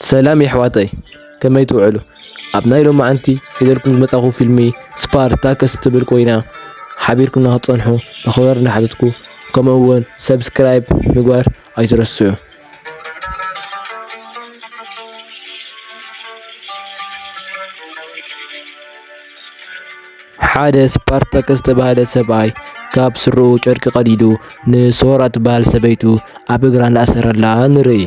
ሰላም የሕዋተይ፣ ከመይ ትውዕሉ? ኣብ ናይ ሎማዓንቲ ሒዘልኩም ዝመጻኹ ፊልሚ ስፓርታከስ ትብል ኮይና፣ ሓቢርኩም ንኽትጸንሑ ብኽብሪ እናሓተትኩ፣ ከምኡ እውን ሰብስክራይብ ምግባር ኣይትረስዑ። ሓደ ስፓርታከስ ዝተባህለ ሰብኣይ ካብ ስርኡ ጨርቂ ቀዲዱ ንሶራ ትበሃል ሰበይቱ ኣብ እግራ እንዳኣሰረላ ንርኢ።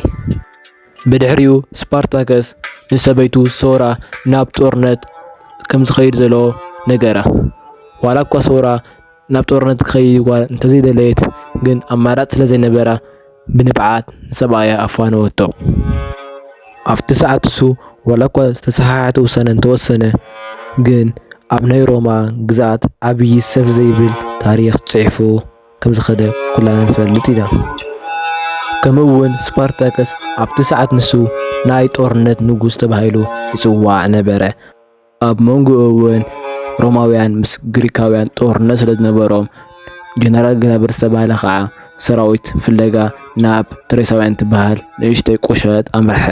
ብድሕሪኡ ስፓርታከስ ንሰበይቱ ሶራ ናብ ጦርነት ከም ዝኸይድ ዘሎ ነገራ። ዋላ እኳ ሶራ ናብ ጦርነት ክኸይድ እኳ እንተዘይደለየት፣ ግን ኣማራጺ ስለ ዘይነበራ ብንብዓት ንሰብኣያ ኣፋነወቶ። ኣብቲ ሰዓት እሱ ዋላ እኳ ዝተሰሓሓተ ውሳነ እንተወሰነ፣ ግን ኣብ ናይ ሮማ ግዝኣት ዓብዪ ሰፍ ዘይብል ታሪኽ ጽሒፉ ከም ዝኸደ ኩላና ንፈልጥ ኢና። ከምኡ እውን ስፓርታከስ ኣብቲ ሰዓት ንሱ ናይ ጦርነት ንጉስ ተባሂሉ ይጽዋዕ ነበረ። ኣብ መንጎኡ እውን ሮማውያን ምስ ግሪካውያን ጦርነት ስለ ዝነበሮም፣ ጀነራል ግላበር ዝተባህለ ኸዓ ሰራዊት ፍለጋ ናብ ትሬሳውያን ትበሃል ንእሽተይ ቁሸት ኣምርሐ።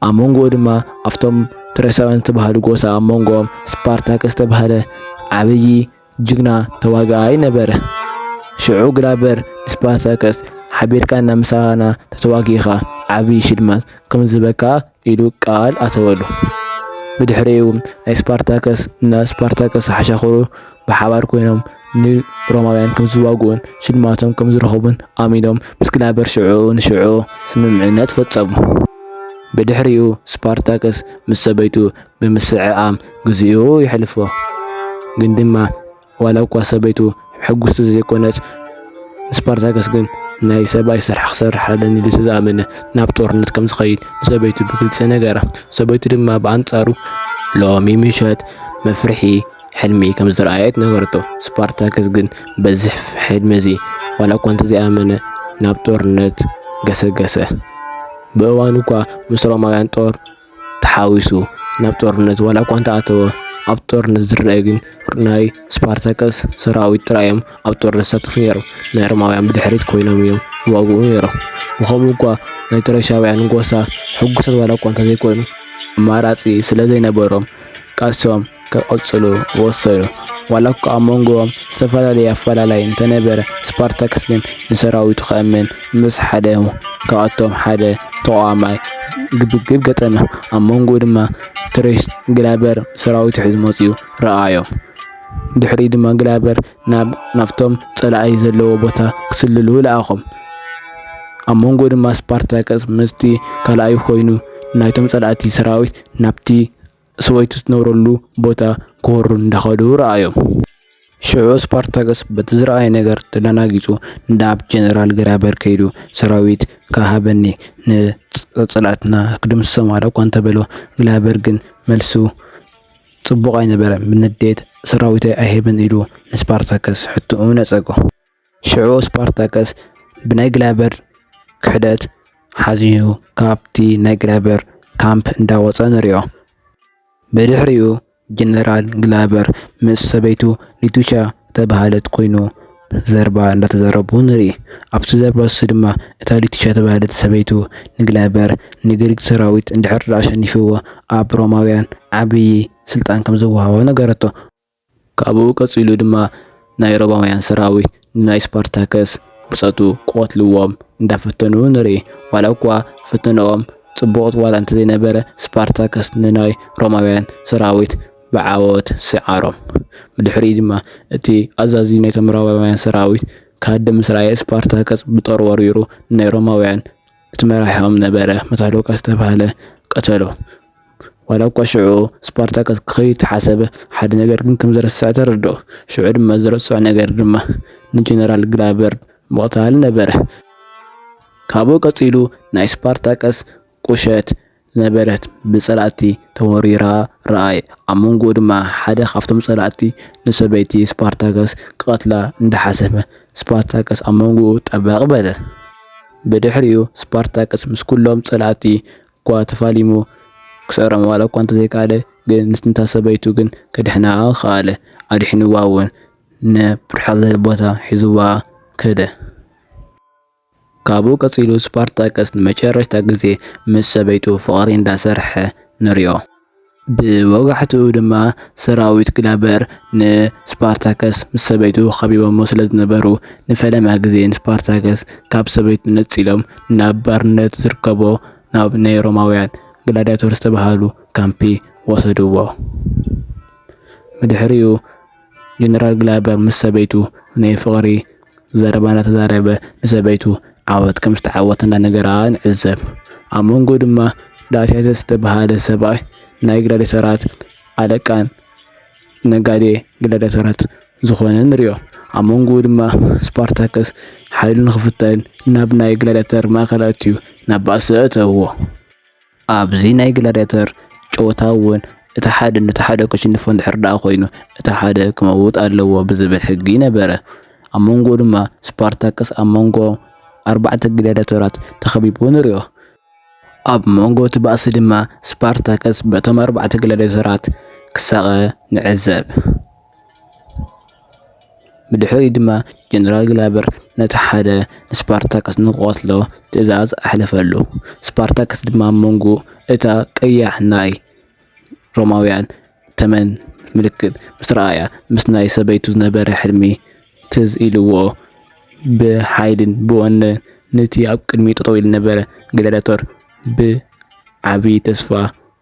ኣብ መንጎኡ ድማ ኣብቶም ትሬሳውያን ዝተባህሉ ጎሳ ኣብ መንጎኦም ስፓርታከስ ዝተባህለ ዓብዪ ጅግና ተዋጋኣይ ነበረ። ሽዑ ግላበር ንስፓርታከስ፣ "ሓቢርካና ምሳና ተተዋጊእኻ ዓብዪ ሽልማት ከም ዝህበካ" ኢሉ ቃል ኣተወሉ። ብድሕሪኡ ናይ ስፓርታከስ፣ ንስፓርታከስ ሓሻኽሩ ብሓባር ኮይኖም ንሮማውያን ከም ዝዋግኡን ሽልማቶም ከም ዝረኸቡን ኣሚኖም ምስ ግላበር ሽዑ ንሽዑ ስምምዕነት ፈጸሙ። ብድሕሪኡ ስፓርታከስ ምስ ሰበይቱ ብምስዕዓም ግዜኡ የሕልፎ። ግን ድማ ዋላ እኳ ሰበይቱ ሕጉስቲ ዘይኮነት፣ ንስፓርታከስ ግን ናይ ሰብኣይ ስራሕ ክሰርሕ ኣለኒ ኢሉ ስለ ዝኣመነ ናብ ጦርነት ከም ዝኸይድ ንሰበይቱ ብግልጺ ነገራ። ሰበይቱ ድማ ብኣንጻሩ ሎሚ ምሸት መፍርሒ ሕልሚ ከም ዝረኣየት ነገረቶ። ስፓርታከስ ግን በዚ ሕልሚ እዚ ዋላ እኳ እንተዘይኣመነ ናብ ጦርነት ገሰገሰ። ብእዋኑ እኳ ምስ ሮማውያን ጦር ተሓዊሱ ናብ ጦርነት ዋላ እኳ እንተኣተወ፣ ኣብ ጦርነት ዝረአ ግን ናይ ስፓርታከስ ሰራዊት ጥራይ እዮም ኣብ ጦርነት ዝሳተፉ ነይሮም። ናይ ሮማውያን ብድሕሪት ኮይኖም እዮም ዝዋግኡ ነይሮም። ብኸምኡ እኳ ናይ ትሬሻውያን ጎሳ ሕጉሳት ዋላ እኳ እንተዘይኮኑ፣ ኣማራጺ ስለ ዘይነበሮም ቃልሶም ክቕጽሉ ወሰኑ። ዋላ እኳ ኣብ መንጎኦም ዝተፈላለየ ኣፈላላይ እንተነበረ፣ ስፓርታከስ ግን ንሰራዊቱ ከእምን ምስ ሓደ ካብኣቶም ሓደ ተቓዋማይ ግብግብ ገጠመ። ኣብ መንጎኡ ድማ ትሬስ ግላበር ሰራዊቱ ሒዙ መጺኡ ረኣዮም። ድሕሪኡ ድማ ግላበር ናብ፣ ናብቶም ጸላኢ ዘለዎ ቦታ ክስልሉ ለኣኾም። ኣብ መንጎኡ ድማ ስፓርታከስ ምስቲ ካልኣዩ ኮይኑ ናይቶም ጸላእቲ ሰራዊት ናብቲ ሰበይቱ ዝነብረሉ ቦታ ክወሩ እንዳኸዱ ረኣዮም። ሽዑ ስፓርታከስ በቲ ዝረኣየ ነገር ተደናጊጹ ናብ ጀነራል ግላበር ከይዱ፣ "ሰራዊት ከሃበኒ፣ ንጸላእትና ክድምስሶም ኣለኳ" እንተበሎ፣ ግላበር ግን መልሱ ጽቡቕ ኣይነበረን። ብንዴት "ሰራዊተይ ኣይህብን" ኢሉ ንስፓርታከስ ሕቶኡ ነጸጎ። ሽዑ ስፓርታከስ ብናይ ግላበር ክሕደት ሓዚኑ ካብቲ ናይ ግላበር ካምፕ እንዳወጸ ንሪኦ። ብድሕሪኡ ጀነራል ግላበር ምስ ሰበይቱ ሊቱሻ ተባሃለት ኮይኑ ዘረባ እንዳተዛረቡ ንርኢ። ኣብቲ ዘረባ እሱ ድማ እታ ሊቱሻ ተባሃለት ሰበይቱ ንግላበር ንግሪክ ሰራዊት እንድሕር ደኣ ኣሸኒፍዎ ኣብ ሮማውያን ዓብዪ ስልጣን ከም ዝወሃቦ ነገረቶ። ካብኡ ቀጺሉ ድማ ናይ ሮማውያን ሰራዊት ንናይ ስፓርታከስ ብጸቱ ክቐትልዎም እንዳፈተኑ ንርኢ። ዋላ እኳ ፈተነኦም ጽቡቕ ዋላ እንተዘይነበረ፣ ስፓርታከስ ንናይ ሮማውያን ሰራዊት ብዓወት ስዓሮም። ብድሕሪኡ ድማ እቲ ኣዛዚ ናይቶም ሮማውያን ሰራዊት ክሃድም ምስ ረኣየ፣ ስፓርታከስ ብጦር ወሪሩ ንናይ ሮማውያን እቲ መራሒኦም ነበረ መታሎቃ ዝተባህለ ቀተሎ። ዋላ እኳ ሽዑ ስፓርታከስ ክኸይድ ተሓሰበ፣ ሓደ ነገር ግን ከም ዝረስዐ ተረድኦ። ሽዑ ድማ ዝረስዖ ነገር ድማ ንጀነራል ግላበር ምቕታል ነበረ። ካብኡ ቀጺሉ ናይ ስፓርታከስ ቁሸት ዝነበረት ብጸላእቲ ተወሪራ ረኣየ። ኣብ መንጎኡ ድማ ሓደ ካብቶም ጸላእቲ ንሰበይቲ ስፓርታከስ ክቐትላ እንዳሓሰበ፣ ስፓርታከስ ኣብ መንጎኡ ጠበቕ በለ። ብድሕሪኡ ስፓርታከስ ምስ ኩሎም ጸላእቲ እኳ ተፋሊሙ ክስዕሮም ዋላ እኳ እንተዘይከኣለ፣ ግን ንስንታ ሰበይቱ ግን ከድሕና ከኣለ። ኣድሒንዋ እውን ናብ ርሕቕ ዝበለ ቦታ ሒዝዋ ከደ። ካብኡ ቀጺሉ ስፓርታከስ ንመጨረሽታ ግዜ ምስ ሰበይቱ ፍቕሪ እንዳሰርሐ ንሪኦ። ብወጋሕትኡ ድማ ሰራዊት ግላበር ንስፓርታከስ ምስ ሰበይቱ ከቢቦሞ ስለ ዝነበሩ፣ ንፈለማ ግዜ ንስፓርታከስ ካብ ሰበይቱ ነጺሎም ናብ ባርነት ዝርከቦ ናብ ናይ ሮማውያን ግላዲያቶር ዝተባህሉ ካምፒ ወሰድዎ። ብድሕሪኡ ጀነራል ግላበር ምስ ሰበይቱ ናይ ፍቕሪ ዘረባ እናተዛረበ ንሰበይቱ ዓወት ከም ዝተዓወተ እናነገራ ንዕዘብ። ኣብ መንጎ ድማ ዳሲያተስ ዝተባህለ ሰብኣይ ናይ ግላዲያተራት ኣለቃን ነጋዴ ግላዲያተራት ዝኾነ ንሪኦ። ኣብ መንጎኡ ድማ ስፓርታከስ ሓይሉ ንኽፍተን ናብ ናይ ግላዲያተር ማእከል ኣትዩ ናብ ባእሲ ኣእተውዎ። ኣብዚ ናይ ግላዲያተር ጨወታ እውን እቲ ሓደ ነቲ ሓደ ከሽንፎ እንድሕር ደኣ ኮይኑ እቲ ሓደ ክመውት ኣለዎ ብዝብል ሕጊ ነበረ። ኣብ መንጎ ድማ ስፓርታከስ ኣብ መንጎ ኣርባዕተ ግላዲያተራት ተኸቢቡ ንሪኦ። ኣብ መንጎ እቲ ባእሲ ድማ ስፓርታከስ በቶም ኣርባዕተ ግላዲያተራት ክሳቐ ንዕዘብ። ብድሕሪኡ ድማ ጀነራል ግላበር ነቲ ሓደ ንስፓርታከስ ንክቐትሎ ትእዛዝ ኣሕለፈሉ። ስፓርታከስ ድማ ኣብ መንጎ እታ ቀያሕ ናይ ሮማውያን ተመን ምልክት ምስ ረኣያ፣ ምስ ናይ ሰበይቱ ዝነበረ ሕልሚ ትዝ ኢልዎ፣ ብሓይልን ብወነን ነቲ ኣብ ቅድሚኡ ጠጠው ኢሉ ዝነበረ ግላዲያቶር ብዓቢ ተስፋ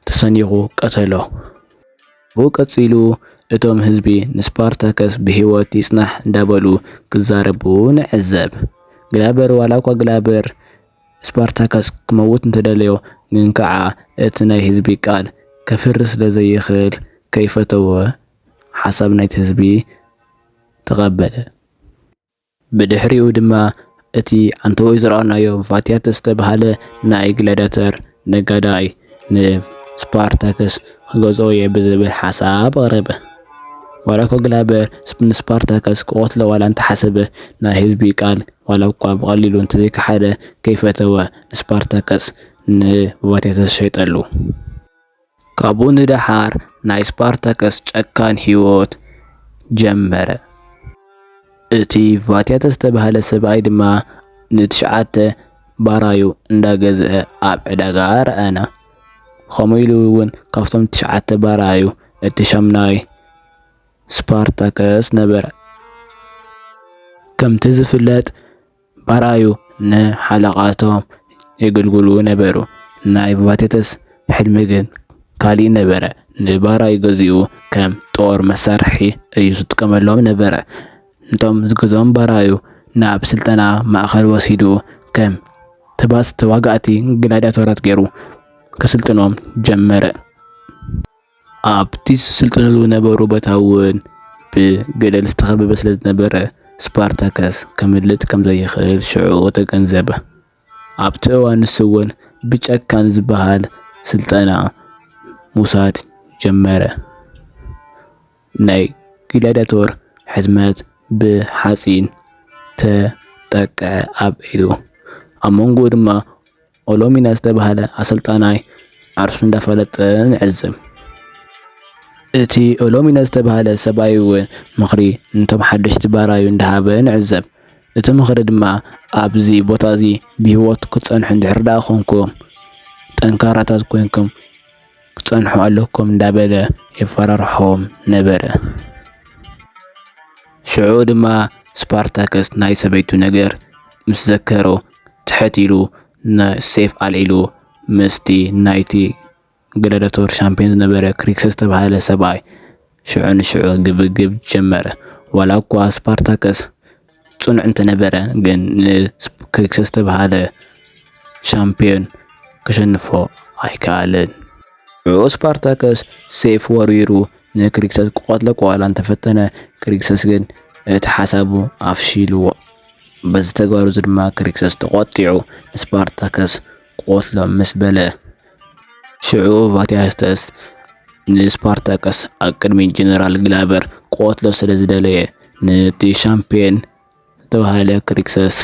ተሰኒኹ ቀተሎ። ብኡ ቀጺሉ እቶም ህዝቢ ንስፓርታከስ ብህይወት ይጽናሕ እንዳበሉ ክዛረቡ ንዕዘብ። ግላበር ዋላ እኳ ግላበር ስፓርታከስ ክመውት እንተደለዮ፣ ግን ከኣ እቲ ናይ ህዝቢ ቃል ከፍርስ ስለ ዘይኽእል ከይፈተወ ሓሳብ ናይቲ ህዝቢ ተቐበለ። ብድሕሪኡ ድማ እቲ ዓንተቦይ ዝረኣናዮ ቫቲያተስ ዝተባህለ ናይ ግላዲያተር ነጋዳይ ንስፓርታከስ ክገዝኦ እየ ብዝብል ሓሳብ ኣቕረበ። ዋላ እኳ ግላበር ንስፓርታከስ ክቐትሎ ዋላ እንተሓሰበ፣ ናይ ህዝቢ ቃል ዋላ እኳ ብቐሊሉ እንተዘይከሓደ ከይፈተወ ንስፓርታከስ ንቫቲያተስ ሸይጠሉ። ካብኡ ንደሓር ናይ ስፓርታከስ ጨካን ህይወት ጀመረ። እቲ ቫቲያተስ ዝተባህለ ሰብኣይ ድማ ንትሽዓተ ባራዩ እንዳገዝአ ኣብ ዕዳጋ ረኣና። ከምኡ ኢሉ እውን ካብቶም ትሽዓተ ባራዩ እቲ ሻምናይ ስፓርታከስ ነበረ። ከምቲ ዝፍለጥ ባራዩ ንሓለቓቶም የገልግሉ ነበሩ። ናይ ቫቲያተስ ሕልሚ ግን ካሊእ ነበረ። ንባራዩ ገዚኡ ከም ጦር መሳርሒ እዩ ዝጥቀመሎም ነበረ። ነቶም ዝገዝኦም ባራዩ ናብ ስልጠና ማእከል ወሲዱ ከም ተባስ ተዋጋእቲ ግላዲያቶራት ገይሩ ከስልጥኖም ጀመረ። ኣብቲ ዝስልጥንሉ ነበሩ ቦታ እውን ብገደል ዝተኸበበ ስለ ዝነበረ፣ ስፓርታከስ ከምልጥ ከም ዘይኽእል ሽዑ ተገንዘበ። ኣብቲ እዋን ንሱ እውን ብጨካን ዝበሃል ስልጠና ምውሳድ ጀመረ። ናይ ግላዲያቶር ሕትመት ብሓጺን ተጠቅዐ ኣብ ኢዱ። ኣብ መንጎኡ ድማ ኦሎሚና ዝተባህለ ኣሰልጣናይ ዓርሱ እንዳፈለጠ ንዕዘብ። እቲ ኦሎሚና ዝተባህለ ሰብኣይ እውን ምኽሪ ነቶም ሓደሽቲ ባራዩ እንዳሃበ ንዕዘብ። እቲ ምኽሪ ድማ፣ ኣብዚ ቦታ እዚ ብህይወት ክትጸንሑ እንድሕር ደኣ ኮንኩም፣ ጠንካራታት ኮንኩም ክትጸንሑ ኣለኩም እንዳበለ የፈራርሖም ነበረ። ሽዑ ድማ ስፓርታከስ ናይ ሰበይቱ ነገር ምስ ዘከሮ፣ ትሕት ኢሉ ን-፣ ሴፍ ኣልዒሉ ምስቲ ናይቲ ግላዲያቶር ሻምፒዮን ዝነበረ ክሪክሰስ ዝተባህለ ሰብኣይ ሽዑ ንሽዑ ግብግብ ጀመረ። ዋላ እኳ ስፓርታከስ ጽኑዕ እንተነበረ፣ ግን ንክሪክሰስ ዝተባህለ ሻምፒዮን ከሸንፎ ኣይከኣለን። ሽዑ ስፓርታከስ ሴፍ ወሪሩ ንክሪክሰስ ክቐትሎ ዋላ እንተፈተነ፣ ክሪክሰስ ግን እቲ ሓሳቡ ኣፍሺልዎ። በዚ ተግባሩ እዚ ድማ ክሪክሰስ ተቖጢዑ ንስፓርታከስ ክቐትሎ ምስ በለ፣ ሽዑ ቫቲያተስ ንስፓርታከስ ኣብ ቅድሚ ጀነራል ግላበር ክቐትሎ ስለ ዝደለየ፣ ነቲ ሻምፒዮን ዝተባህለ ክሪክሰስ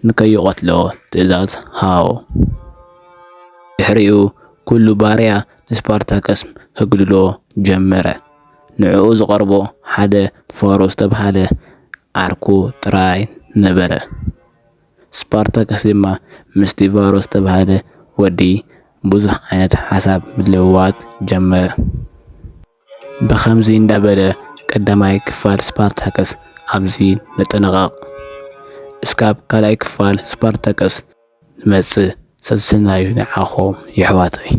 ንከይቐትሎ ትእዛዝ ሃቦ። ድሕሪኡ ኩሉ ባርያ ንስፓርታከስ ከግልሎ ጀመረ። ንዕኡ ዝቐርቦ ሓደ ፋሮ ዝተባህለ ዓርኩ ጥራይ ነበረ። ስፓርታከስ ድማ ምስቲ ቫሮ ዝተባህለ ወዲ ብዙሕ ዓይነት ሓሳብ ምልውዋጥ ጀመረ። ብኸምዚ እንዳበለ ቀዳማይ ክፋል ስፓርታከስ ኣብዚ ነጠናቕቕ። እስካብ ካልኣይ ክፋል ስፓርታከስ ንመጽእ ሰስናዩ ንዓኹም የሕዋተይ።